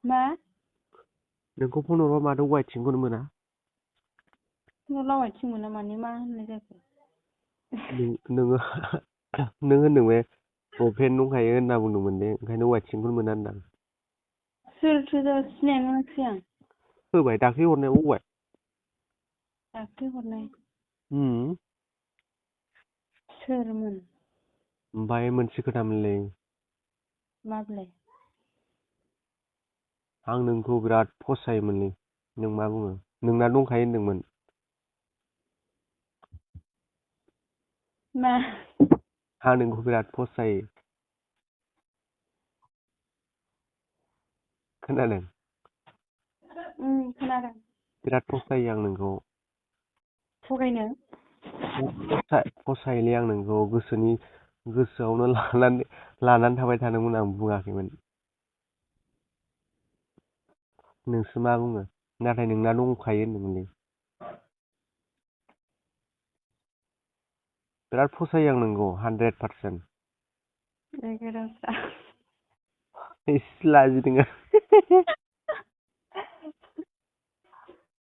मा? नोंखौ फन हरबा माथो वाइथिंखौनो मोना? फनाव आथिं मोना माने मा होननाय जाखो? नोङो नों होनदों बे गर्लफ्रेन्ड दंखायो होनना बुंदोंमोन दे ओंखायनो वाइथिंखौनो मोना होनदां। सोरथो सिनायनो मोनाखै आं। होबाय दाख्लै हरनायाव होबाय। दाख्लै हरनाय। उम। सोरमोन? ओमफ्राय मोनसे खोथामोनलै। मा बेलाय? आं नोंखौ बिराद फसायोमोनलै नों मा बुङो नोंना दंखायो होनदोंमोन। मा? आं नोंखौ बिराद फसायो। खोनादों? खोनादों। बिराद फसायो आं नोंखौ। थगायनो? फसायोलै आं नोंखौ गोसोआवनो लानानै थाबाय थादोंमोन आं बुङाखैमोन। नोंसो मा बुङो नाथाय नोंना दंखायो होनदोंमोनलै। बिराद फसायो आं नोंखौ 100%। एसे लाजिदों आं।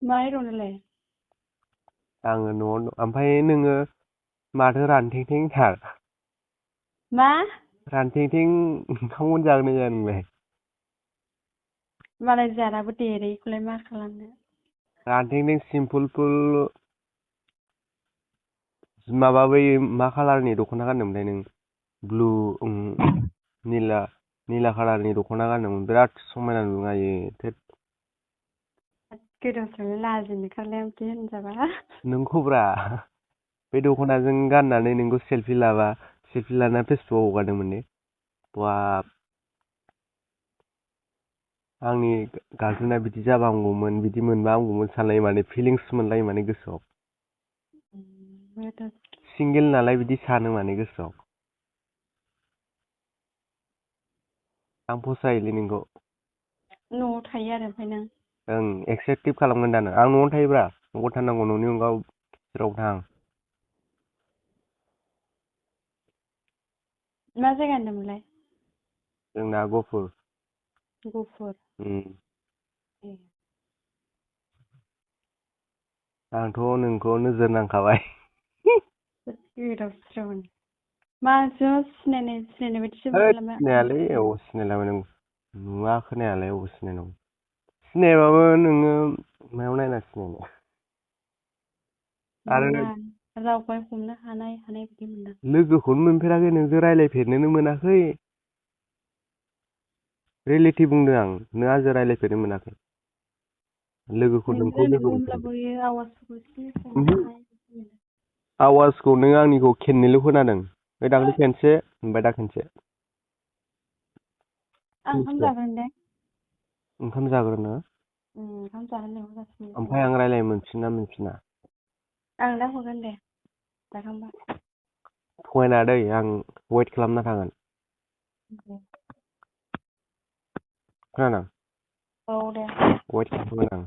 माहाय दं नोंलाय? आङो न'आवनो दं ओमफ्राय नोङो माथो रानथेंथेंथार। मा? रानथेंथें ओंखामखौनो जागोन ना जाया नोंलाय? मालाय जानाबो देरो इखौलाय मा खालामनो। रानथेंथें सिमपोल माबा बै मा कालारनि दख'ना गानदोंमोनलाय नों ब्लु निला कालारनि दख'ना गानदोंमोन बिराद समायना नुदों आयै थोद। गोदाव सोराव लाजिनो ओंखारलाय बिदि होनजाबा। नोंखौब्रा बे दख'नाजों गाननानै नोंखौ सेल्फि लाना फेसबुकआव हगारदोंमोन ने बाब। आंनि गार्लफ्रेन्डआ बिदि जाबा हामगौमोन बिदि मोनबा हामगौमोन सानलायो माने फिलिंस मोनलायो माने गोसोआव। सिंगेल नालाय बिदि सानो माने गोसोआव। आं फसायोलै नोंखौ। न'आव थायो आरो ओमफ्राय नों? ओं एक्सेप्टिभ खालामगोन दा नों आं न'आवनो थायोब्रा न'आव थानांगौ न'नि अनगा जेरावबो थाङा आं। मा जायगा होनदोंमोनलाय? जोंना गहपुर। गहपुर। ए। आंथ' नोंखौ नोजोर नांखाबाय। गोदाव सोरावनो मानसिजों सिनायनाय बायदिसो होद मोनलायलांबाय सिनायालै आं। अबाव सिनायलाबायनांगौ नुवा खोनायालाय अबाव सिनायनांगौ। सिनायबाबो नोङो मायाव नायना सिनायनो। आरो नङा रावखौहाय हमनो हानाय बायदि मोनदां। लोगोखौनो मोनफेराखै नोंजों रायज्लायफेरनोनो मोनाखै। रियेलिटि बुंदों आं नों आंजों रायज्लायफेरनो मोनाखै। लोगोखौ नोंखौ लोगो होमब्लाबो मोनफेराखै। बेयो आवाजफोरखौ एसे हमनो हानाय बायदि मोनदों। आवाजखौ नों आंनिखौ खेननैल' खोनादों बे दाख्लै खेनसे ओमफ्राय दा खेनसे। आं ओंखाम जागोन दे। ओंखाम जाग्रोनो? ओंखाम जानो लिंहरगासिनो ओमफ्राय आं रायज्लायनो मोनफिनो ना मोनफिना? आं दा हरगोन दे जाखांबा। थगायनाङा दै आं वेट खालामना थागोन। दे। खोनादों? औ दे। वेट खालामगोन आं।